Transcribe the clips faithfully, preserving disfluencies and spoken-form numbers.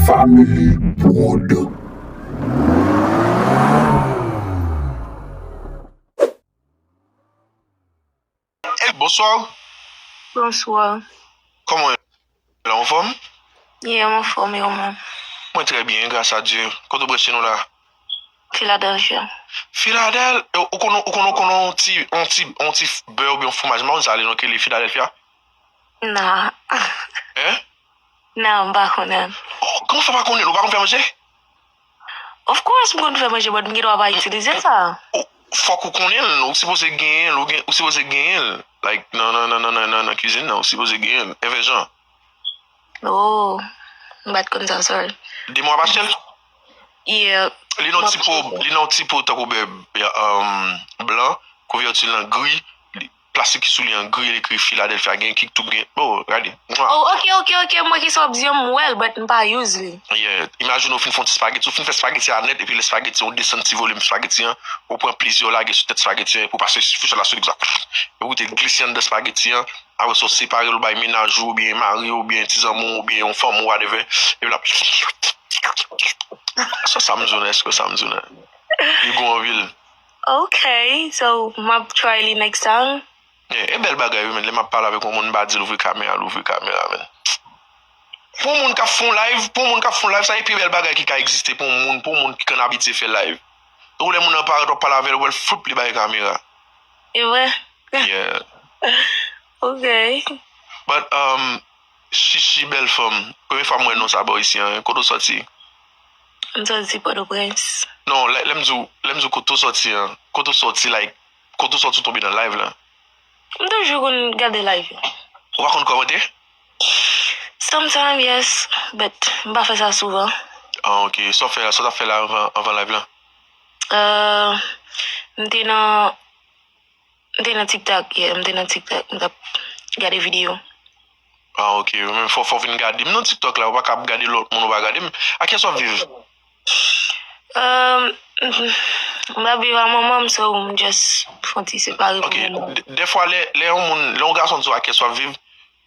Family Prod. Hey, bonsoir. Bonsoir. Kòman w ye? La, anfòm? Yeah, m anfòm, e ou menm? Mwen trè byen, gras a Dye. Kote w branche nou la? Philadelphia. Philadelphia? Ou konnen, ou konnen, ou konnen yon ti, yon ti, yon ti bè oubyen yon fwomaj, m pa konn sa li non, ki rele Philadelphia? Nah. Hein? Nah, m pa konnen. Oh, kòman fè pa konnen l? Ou pa konn fè manje? Of course, m konn fè manje, but m gen dwa pa itilize sa. Ou, fòk ou konnen l, ou sipoze genyen l, ou gen, ou sipoze genyen l. Like, nan, nan, nan kizin nan, ou sipoze genyen l. Evè jan. Oh, m pa t konn sa, sorry. Demen w ap achte l? Yeah. Li nan ti po, li nan ti po tankou bè, bè, um, blan, kouvèti l nan gri, li, plastik ki sou li an gri, li ekri Philadelphia, gen ki tou gen. Oh, gade. Mwa. Oh, ok, ok, ok, m wè kisa w ap di an, m wè l, but m pa use li. Yeah. Imajine w fin fè yon ti spaghetti, ou fin fè spaghetti a nèt, epi lè spaghetti, ou desann ti volim spaghetti an, ou pran plizyè, ou lage sou tèt spaghetti an, epi w pase fousèt la sou li konsa. Epi w te glise anndan spaghetti an, apre sa w separe l, ou bay mennaj ou, oubyen mari w, oubyen ti zanmi w, oubyen yon fanm ou, whatever. Epi la, sa, sa m di w la, èske sa m di w la? Li gou anpil. Ok, so, m ap try li next time. Yeah, e bèl bagay, wi, men lè m ap pale avèk yon moun, m pa di l ouvri kamera, l ouvri kamera, men. Pou yon moun k ap fè yon live, pou yon moun k ap fè yon live, sa e pi bèl bagay ki ka egziste pou yon moun, pou yon moun ki konn abitye fè live. Donk, lè moun nan parèt, w ap pale avè l, w wè l floup, li bay kamera. E vre? Yeah. Ok. But, um, Chichi, bèl fanm. Premye fwa m wè non sa bò isi an, kote w sòti? M sòti Pòtoprens. Non, lè, lè m di w, lè m di w kote w sòti an, kote w sòti, like, kote w sòti w tonbe nan live la? M toujou konn gade live yo. Ou pa konn kòmante? Sometimes, yes, but m pa fè sa souvan. Ah, ok. Sa w fè la, sa w t ap fè la anvan, anvan live la? Euh, m te nan, m te nan TikTok, yeah, m te nan TikTok, m t ap gade videyo. Ah, ok. Men fò, fò w vin gade m nan TikTok la, ou pa ka ap gade lòt moun, ou pa gade m. A kiyès w ap viv? Euh, m ap viv a manman m, so m just fè yon ti separe pou moman. Ok, dè, dèfwa lè, lè yon moun, lè yon gason di w a kiyès w ap viv,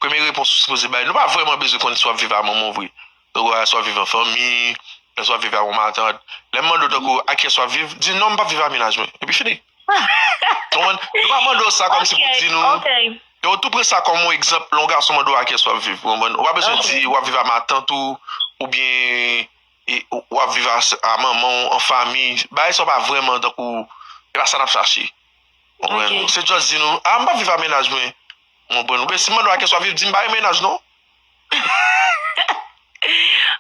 premye repons ou sipoze bay, nou pa vrèman bezwen konn si w ap viv a manman w vre. Donk, èske w ap viv an fanmi, èske w ap viv a yon matant. Lè m mande w tankou a kiyès w ap viv, di non, m p ap viv a mennaj mwen. Epi fini. Konprann? Nou pa mande w sa kòmsi pou di nou. Ok, ok. Yo tou pran sa kòm yon egzanp, lè yon gason mande w a kiyès w ap viv, ou konprann? Ou pa bezwen di w ap viv a matant ou, oubyen e, w ap viv a, a manman w, an fanmi. Bagay sa yo pa vrèman tankou, e pa sa n ap chache. Ou konprann? Ok. Se just di nou, a, m p ap viv a mennaj mwen. Ou konprann? Oubyen si m mande w a kiyès w ap viv, di m pa gen mennaj non.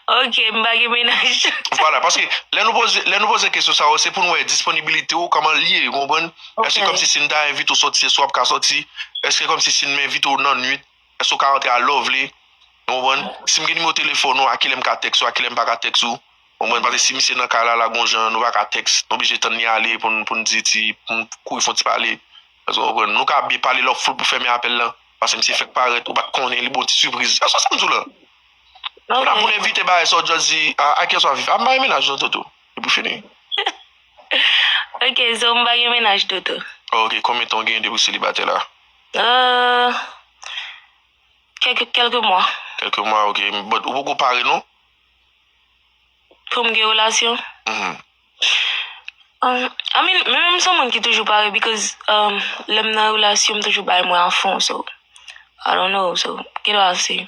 Ok, m pa gen mennaj. Vwala, paske lè nou poze, lè nou poze kesyon sa yo, se pou nou wè disponibilite w, kòman l ye, ou konprann? Ok. Èske kòmsi si n ta envite w sòti, èske w ap ka sòti? Èske kòmsi si m envite w nan nwit, èske w ka rantre a lè w vle? Ou konprann? Si m gen nimewo telefòn ou, a kilè m ka tèks ou, a kilè m pa ka tèks ou? Ou konprann? Paske si misye nan kay la, la gon jan, nou pa ka tèks, nou oblije tann li ale pou n, pou n di ti, pou n kouri fè yon ti pale. Èske w konprann? Nou ka byen pale lè w fou pou fèmen apèl lan. Paske misye fèk parèt, ou pa t konnen, li ba w ti sipriz. Èske w sa m di w la? Kounye a pou n evite bagay sa, w just di, a, a kiyès w ap viv? A, m pa gen mennaj non, Toto. Epi fini. Ok, so m pa gen mennaj, Toto. Ok, konbyen tan w genyen depi w selibatè la? Euh, kèlke, kèlke mwa. Kèlke mwa, ok. But ou poko pare non? Pou m gen relasyon? Mhm. Um, I mean, men, men m se yon moun ki toujou pare because, um, lè m nan relasyon, m toujou bay mwen a fon, so, I don't know, so, gen dwa se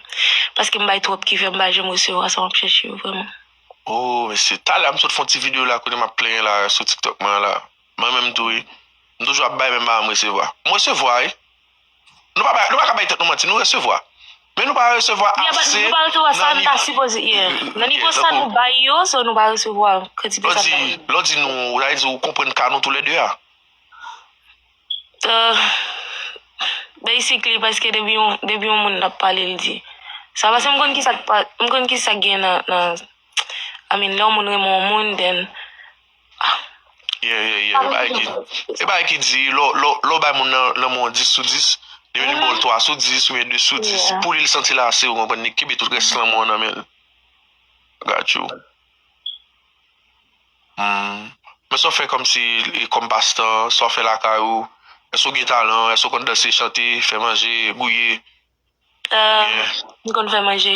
paske m bay twòp ki fè m pa janm resevwa sa m ap chèche yo vrèman. Oh, mesye, talè a m sot fè yon ti videyo la kote m ap plenyen la sou TikTok mwen an la. Mwen menm tou, wi. M toujou ap bay, men m pa janm resevwa. M resevwa, wi. Nou pa bay, nou pa ka bay tèt nou manti, nou resevwa. Men nou pa resevwa ase. Yeah, but nou pa resevwa sa nou ta sipoze, yeah. Nan nivo sa nou bay yo, so nou pa resevwa kantite sa nou bay yo. Lè w di, lè w di nou, sa vle di ou konprann ka nou toulède a? Euh, basically, paske depi yon, depi yon moun ap pale, l di sa. Paske m konn kisa k pa, m konn kisa k gen nan, nan, I mean, lè yon moun renmen yon moun, then, ah. Yeah, yeah, yeah. E bagay ki, e bagay ki di, lè w, lè w, lè w bay moun nan, lanmou an dis sou dis, li vin ba w l twa sou dis oubyen de sou dis. Yeah. Pou li, l santi l ase, ou konprann, li kenbe tout rès lanmou an nan men l. Got you. Hmm. Men sa w fè kòmsi, e, kòm pastan, sa w fè lakay ou, èske w gen talan, èske w konn danse, chante, fè manje, gouye? Euh, yeah. M konn fè manje.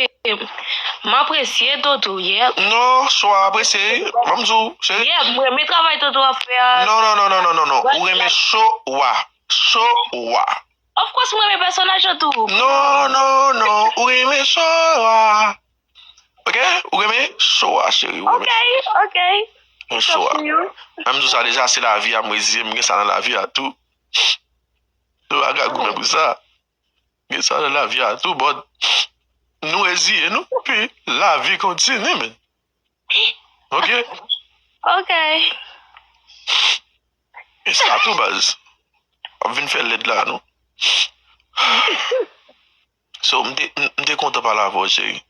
paske m apresye Toto, yeah. Non, show a apresye. Ban m di w, cheri. Yeah, m renmen travay Toto ap fè a. Non, non, non, non, non, non, non. Ou renmen show a. Show a. Of course, m renmen pèsonaj yo tou. Non, non, non. Ou renmen show a. Ok? Ou renmen show a, cheri. Ou Ok, renmen ok. show a. Up to you. Menm tou sa deja, se lavi a, m reziye, m gen sa nan lavi a tou. Ou pa ka goumen pou sa. M gen sa nan lavi a tou, but Nou reziye nou, epi lavi kontini, men. Ok? Ok. E sa tou, baz. W ap vin fè lèd la, non? So, m te, m te kontan pale avè w, cheri.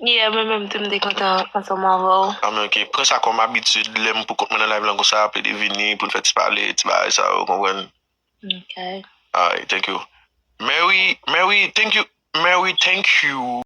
Yeah, mwen menm tou m te kontan ansanm avè w. Ah, men ok. Pran sa kòm abitid, lè m pou kont mwen nan live lan konsa, plede vini pou n fè ti pale, ti bagay sa, ou konprann? Ok. Alright, thank you. Mary, Mary, thank you. Mary, thank you.